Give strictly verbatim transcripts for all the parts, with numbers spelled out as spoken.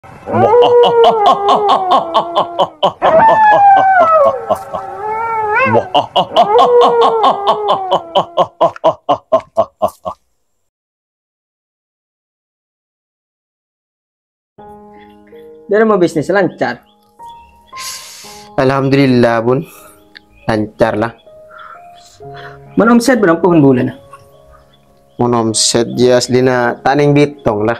Dâri ma' bisnis lancar? Alhamdulillah, Bun. Lancar, la. Mon omset berapa, Bun, bulân? Mon omset, ya, aslina ta' neng bitong, la.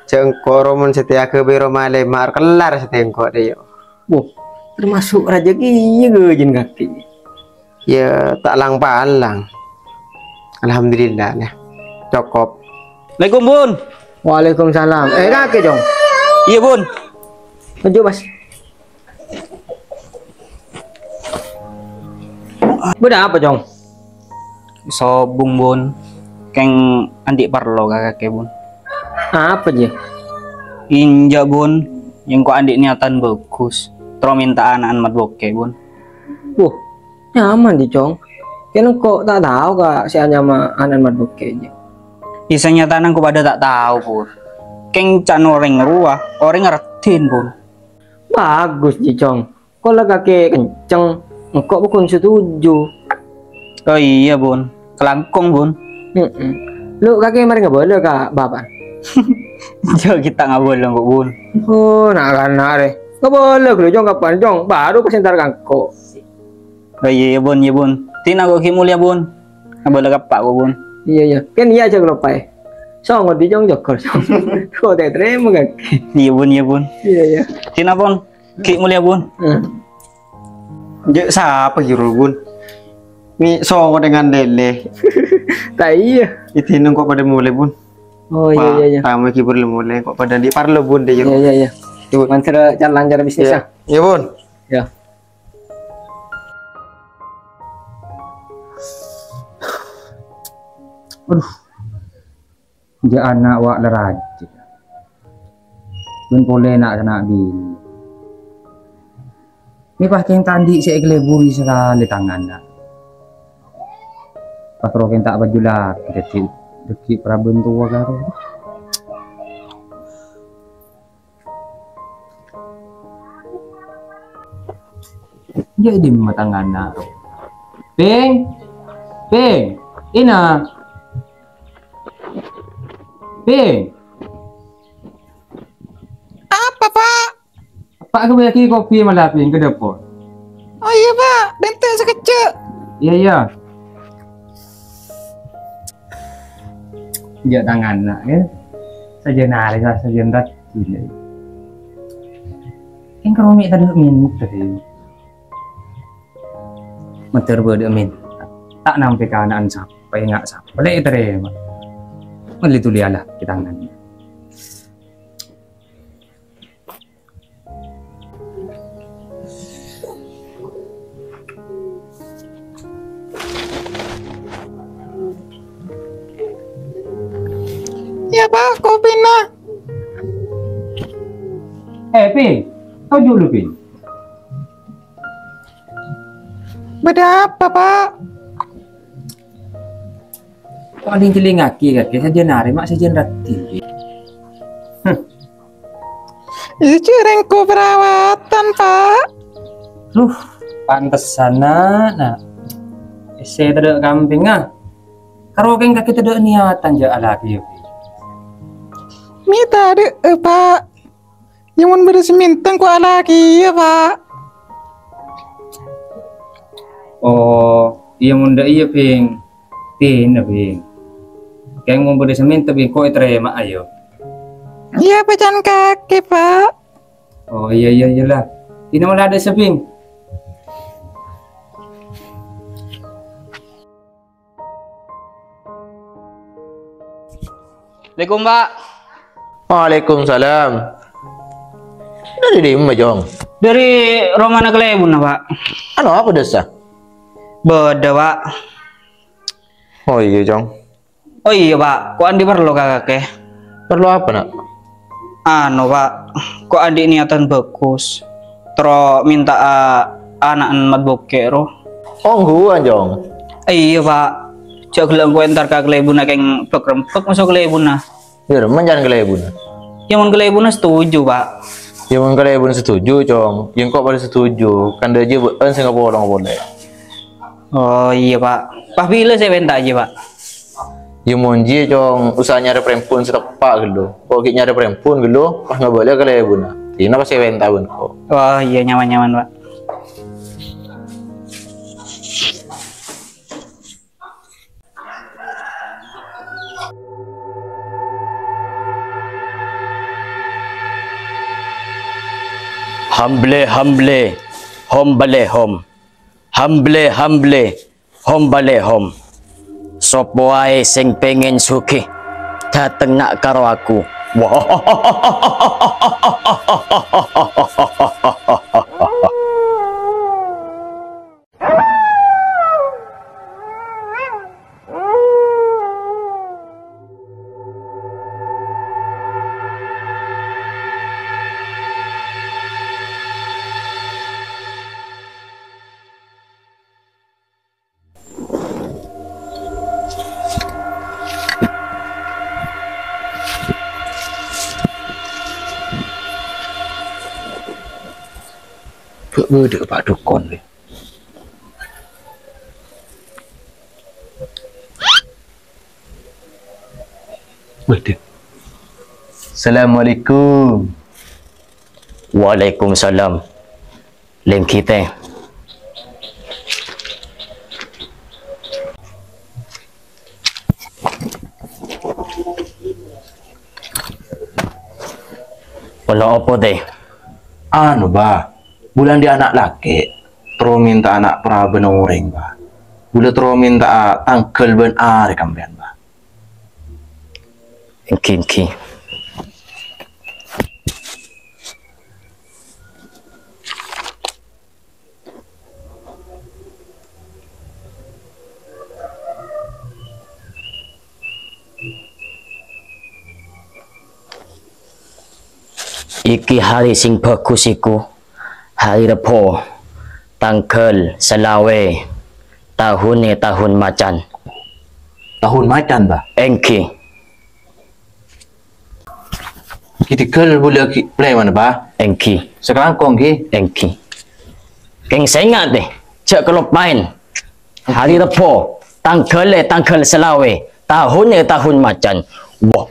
Jhâ' engko' ro mon satèya aghâbây ro malè mar kellar satèya engko' dâ' iyâ. Wah, termasuk rajâki iyâ ghâjâna kakè. Ya, ta' lang-palang. Alhamdulillah, ya. Cokop. Assalamualaikum, Bun. Waalaikumsalam. Eh, kakè, Jong. Iyâ, Bun. Lanjut, Mas. Bâdâ apa, Jong? Sobung, Bun. Kèng andi' parlo ka kakè, Bun. Apa, Ji? Enjâ', Bun. Engko' andi' niatan bhâghus. Terro mènta ana'na Mat Bokè, Bun. Wah, nyaman, Ji, Cong. Kèng engko' ta' tao ka sè anyama ana'na Mat Bokè, Ji. Iyâ, sanyatana engko' padâ ta' tao, Bun. Kèng can orèng rowa, orèng raddhin, Bun. Bhâghus, Ji, Cong. Kaulâ kakè kenceng, engko' pokon setuju. Oh iyâ, Bun. Kalangkong, Bun. Heeh. Lu kakè marè ngabâlâ ka bapa'? Jhâ' ghi' ta' ngabâlâ engko', Bun. Oh, na'-kana' rè. Ngabâlâ ghâllu, Jong, kapan, Jong? Bhuru pas entar ka engko'. Oh iyâ, iyâ, Bun, iyâ, Bun. Dina engko' ghi' molèya, Bun. Ngabâlâ ka eppa' engko', Bun. Iyâ, iyâ. Kèng iyâ jhâ' kaloppaè. Songo' dhi, Jong, jokor, Jong. Kok ta' tarèma, kakè? Iyâ, Bun, iyâ, Bun. Iyâ, iyâ. Dina, Bun. Ghi' molèya, Bun. Hmm. Jhâ' sapa ghi' ro, Bun? Mè' songo' dengan lele. Ta' iyâ. Iti neng kok padâ molè, Bun. Oh, iyâ, iyâ, iyâ. Tamoy ghi' buru molè, kok padâ andi' parlo, Bun, dâ' iyâ. Iyâ, iyâ, iyâ. Iyâ, Bun. Mantera can lancar bisnis, iyâ. Ah. Iyâ, Bun. Ya. Aduh. Jhâ' ana' wa' la rajâ. Bân polè na'-kana' binè. Mè' pas kèng ta' andi' sè èkalèburi sakalè tanganna. Pas ro kèng ta' paju lakè dhâddhi dhâggi' parabân towa karo. Jhâ' dimma tanganna, ro? Pèng! Pèng! Ina! Pèng! Apa, Pak? Pak, ghâbâyaghi kopi mala, Pèng, ka dâpor. Oh iyâ, Pak. Dântè' sakejjhâ'. Iyâ, iyâ. Jhâ' tanganna, yâ. Sajân arè, sajân raddhin. Èngkèr mè' tadâ' mènta, yâ. Mandhâr bâdâ mènta. Ta' nampè kana'an sapa, enga' sapa. Lè' ètarèma. Mellè dhuli ala, jhâ' tanganna. Iyâ, Pak, kopina. Eh, Pèng, toju' lu, Pèng. Bâdâ apa, Pak? Kok andhi' ngèlingngaghi, kakè sajân arè, ma' sajân raddhin. Huh. Iyâ, jhâ' rèng ko perawatan, Pak. Duh, pantesan, na', na'. Èssè tadâ' kampèngnga. Karo kèng kakè tadâ' niatan jhâ' alakè, yâ, Pi. Mè' tadâ', Pak. Yâ, mon bâdâ sè mènta, ko' alakè, yâ, Pak. Oh, iyâ, mon dâ' iyâ, Bhing. Dina, Bhing. Kèng mon bâdâ sè mènta, Bhing, ko' ètarèma'a, yâ. Iyâ, pècan kakè, Pak. Oh, iyâ, iyâ, iyâ, la. Dina mala dâ' sè, Bhing. Assalamualaikum, Pak. Waalaikumsalam. Dâri dimma, Jong? Dâri romana kalèbunna, Pak. Anu, apa dâssa? Bâdâ, Pak. Oh, iyâ, Jong. Oh, iyâ, Pak. Ko' andi' parlo ka kakè. Parlo apa, Na'? Anu, Pak. Ko' andi' niatan bhâghus. Terro mènta'a ana'na Mat Bokè, ro. Oh, ongghuwân, Jong. Iyâ, Pak. Jhâ' ghellâ' engko' entar ka kalèbunna kèng bâk-rembâk maso' kalèbunna. Iyâ, remman can kalèbunna. Yâ, mon kalèbunna setuju, Pak. Yâ, mon kalèbunna setuju, Cong. Yâ, engko' padâ setuju. Kan dâjâ bâ'ân sè ngapolong polè. Oh, iyâ, Pak. Pas bilâ sè pènta jiyâ, Pak? Yâ, mon jiyâ, Cong, usaha nyarè prèmbun sè teppa' ghâllu. Ko' ghi' nyarè prèmbun ghâllu, pas ngabâlâ kalèbunna. Dinah pas sè pènta bân ko'. Oh, iyâ, nyaman-nyaman, Pak. Hamble, hamble, hom bale hom. Hamble, hamble, hom bale hom. Sapa wae sing pengen sugih, dhateng na' karo aku. Wah. Bâ-, bâdâ Pak Dukon, lè. Waduh. Assalamualaikum. Waalaikumsalam. Lèngghi, Tè. Perlu apa, Tè? Anu, Bah. Bulâ andi' ana' lakè', terro mènta'a na' parabânna orèng, Bah. Bulâ terro mènta'a tangghâl bân arè kabbhi, Bah. Èngghi, èngghi. Iki hari sing bhâghus iku hari Rebbhu, tangghâl salawè, tahunna tahun macan. Tahun macan, Bah? Èngghi. Ghi' tèghâl bulâ ghi' plè mana, Bah? Èngghi. Sakalangkong, ghi? Èngghi. Kèng sènga', Tè, jhâ' kaloppaèn. Hari Rebbhu, tangghâlla tangghâl salawè, tahunna tahun macan. Wah.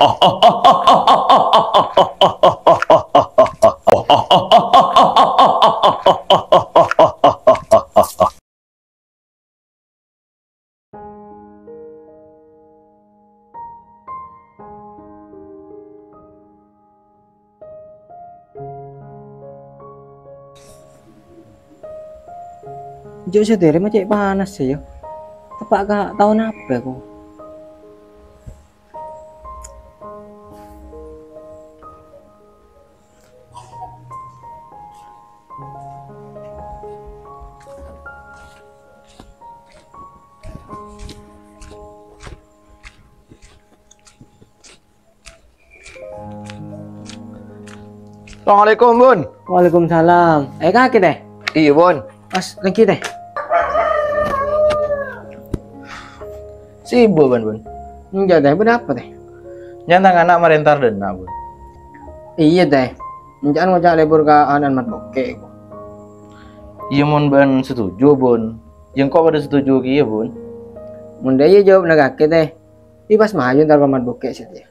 Jhâ' sadhâjâna ma' cè' panas, yâ. Teppa' ka taon apa, ko'? Assalamualaikum, Bun. Waalaikumsalam. Eh, kakè, Tè? Iyâ, Bun. Pas lagi, Tè. Sibuk, Bun, Bun. Enjâ', Tè. Bâdâ apa, Tè? Nyantang ana' marèntar dâ' enna', Bun. Iyâ, Tè. Enca'na ngoca' lebur ka ana'na Mat Bokè'. Iyâ, mon bâ'ân setuju, Bun. Yâ, engko' padâ setuju kèya, Bun. Mon dâ' iyâ jawab na kakè, Tè. Iyâ pas mayu entar ka Mat Bokè' satèya.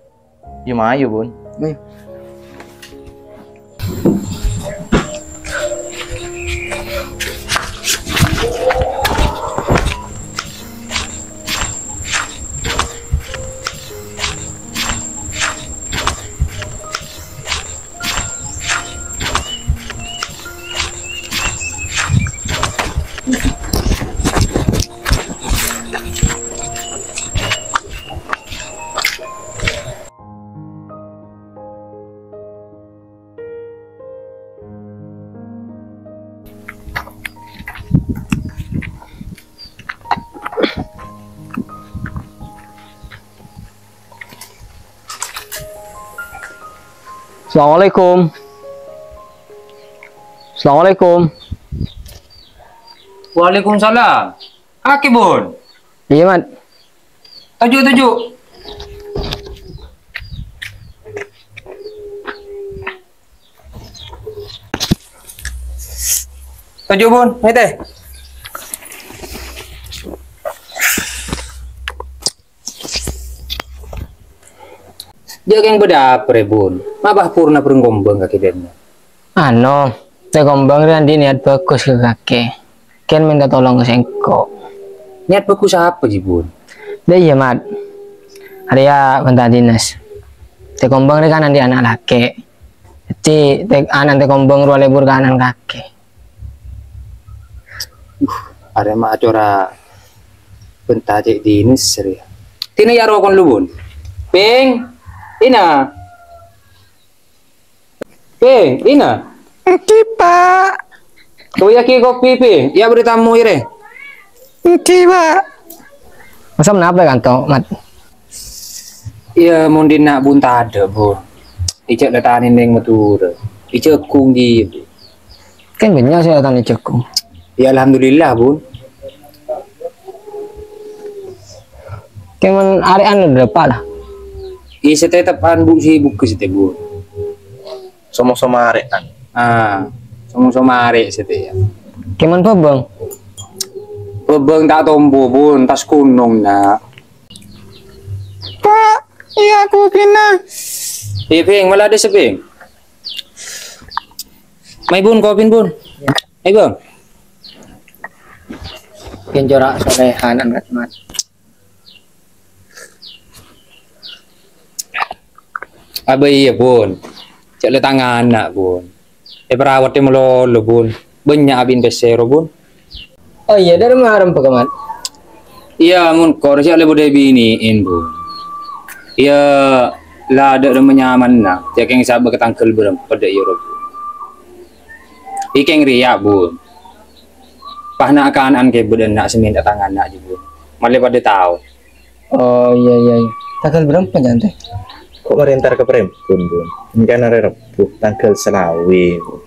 Yâ, mayu, Bun. Mayu. Assalamualaikum. Assalamualaikum. Waalaikumsalam. Kakè, Bun. Iyâ, Mat. Toju', toju'. Toju', Bun, mètè. Jhâ' kèng bâdâ apa rè, Bun? Ma' bâ' purna bârâng kombâng kakè dhâ' enna'. Ano, tè kombâng rè andi' niyat bhâghus ka kakè. Kèng mènta tolong ka sèngko'. Niyat bhâghus apa, jhi, Bun? Dâ' iyâ, Mat. Arèya bânta dinas. Tè kombâng rè kan andi' ana' lakè'. Dhâddhi, tè-, ana' tè kombâng rowa lebur ka ana' kakè. Uh, arè ma' acora bânta cè' dinas rè. Tina ya' rokon lu, Bun. Pèng, Ina. Pèng, Ina. Èngghi, Pa'. Koyâ ghi' kopi, Pèng. Iyâ, bâdâ tamoy rè. Èngghi, Pa'. Masa napa kanto, Mat? Iyâ, mon dhinna' Bun tadâ', Bun. Ijâ la tanè neng Madhurâ. Ijâ ghun ghi, Bu. Kèng bânnya' sè la tanè jhâghung. Iyâ, alhamdulillah, Bun. Kèng mon arè'an la dâpa' la. Iyâ, sè tètep an bu sibuk sè tè, Bun. Somo-somo arè'an. Ah, somo-somo arè' sè tè, iyâ. Kèng mon bhâbâng. Bhâbâng ta' tombu, Bun, tas ghunong, na'. Pa', iyâ, aku kèna. Iyâ, Bhing, mala adâ' sè, Bhing. Mai, Bun, kopin, Bun. Ayo, Bang. Kèng cora' solehan, Mat. Abâ iyâ, Bun. Jhâ' la tangana, Bun. Èparawat è malolo, Bun. Bânnya' abin pèssè ro, Bun. Oh iyâ, dâri marem, Pak Mat? Iyâ, mon kor sè la bâdâ binè'en, Bun. Iyâ, la adâ' rèma nyamanna, jhâ' kèng sabâ ka tangghâl bârâmpa dâ' iyâ, Bun. Kèng rèya, Bun. Pas na'-kana'an kèbâ dâ' enna' sè mènta tangana, Bun. Malè padâ tao. Oh, iyâ, iyâ, iyâ. Tangghâl bârâmpa, Jan, tè? Ko' marè entar ka Primbon, Bun. Èngkana arè Rebbhu, tangghâl salawè, Bun.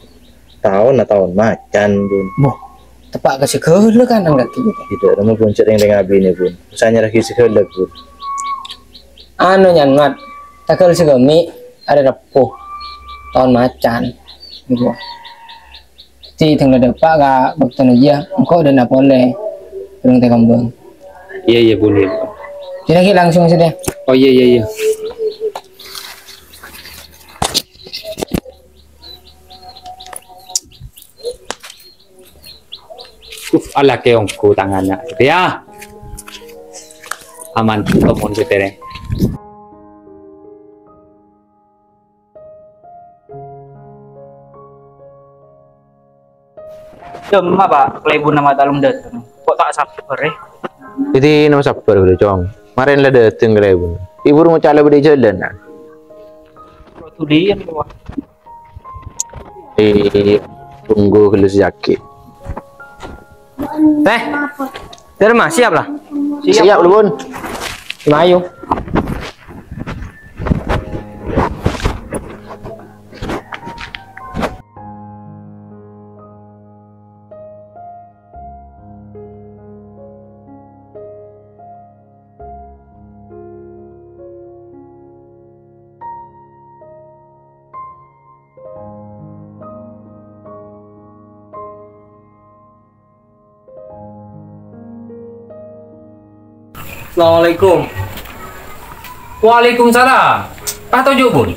Taonna taon macan, Bun. Boh, teppa' ka sèghâlâ kan, kakè, gitu. Tidak, rèma, Bun, cè' rèng-rèng abinè, Bun. Usaha nyarraghi sèghâlâ, Bun. Anu, Nyan, Mat. Tangghâl saghâmè', arè Rebbhu. Taon macan. Gitu. Dhâddhi, dhâng la dâpa' ka bâktona jiyâ, engko' dâ' enna' polè, bâreng tè kombâng. Iyâ, iyâ, Bun, iyâ. Jhâ' langsung satèya. Oh, iyâ, iyâ, iyâ. Uh, ala kè ongghu tangana, yâ. Aman, omon satèya. Dâmma, Pa', kalèbunna ma' ta' lem dâteng. Ko' ta' sabbhâr, è? Dhâddhi, napa sabbhâr, Bro, Cong? Marèn la dâteng kalèbun. Ibu rèng ca'na bâdâ è jhâlân, nah. Ko' duliyan, Pa'. È, tunggu ghâllu sè sakè'. Teh, Dharma, siap la? Siap, Bun. Mayu. Assalamualaikum. Waalaikumsalam. Pas toju', Bun.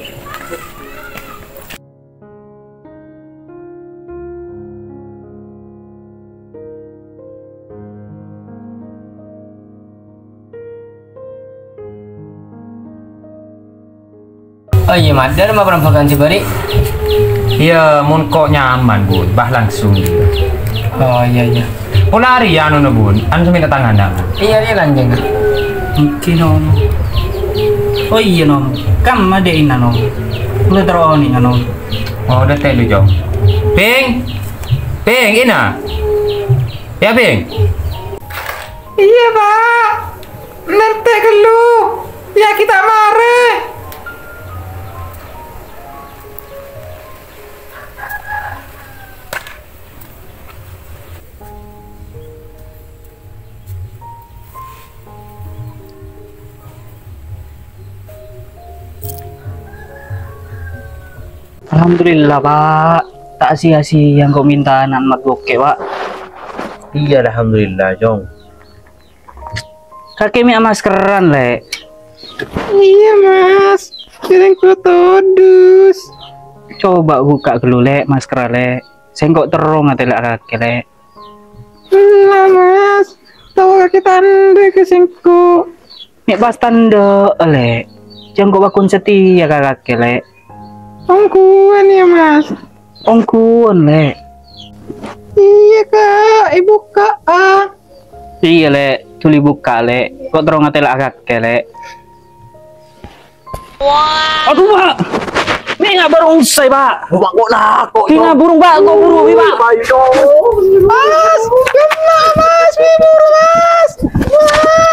Oh iyâ, Mat, dâ' remma parombakan sè bâri'? Iyâ, mon ko' nyaman, Bun, pas langsung. Oh, iyâ, iyâ. Pola arèya anona, Bun, anu sè mènta tangana, Bun. Iyâ, iyâ, Kanjeng. Èngghi, Nom. Oh iyâ, Nom. Kamma dâ' Ina, Nom. Kaulâ terro onènga, Nom. Oh, dâ' tèlo, Cong. Bhing! Bhing, Ina! Yâ, Bhing! Iyâ, Pa'. Nèntè' ghâllu. Yâ, ghi' ta' marè. Alhamdulillah, Pa'. Ta' sia-sia engko' mènta ana' emmat bokè', Pak. Iyâ, alhamdulillah, Cong. Kakè mè' amaskeran, Lè'. Iyâ, Mas. Sèngko' todus. Coba bukka' ghâllu, Lè', maskerra, Lè'. Sèngko' terro ngatèla' kakè, Lè'. Ella, Mas. Tao kakè ta' endâ' ka sèngko'. Mè' pas ta' endâ', Lè'. Sèngko' pagghun setia ka kakè, Lè'. Ongghuwân, yâ, Mas. Ongghuwân, Lè'. Iyâ, Ka'. Èbukka'a. Iyâ, Lè'. Dhuli bukka', Lè'. Ko' terro ngatèla' kakè, Lè'. Adhu, Pak. Mè' nga' barongsai, Pak. Bâ' ko' lako, Dinga burung, Pak. Ko' buru, wi, Pak. Ayo. Mas, kena, Mas. Wi, buru, Mas. Mas.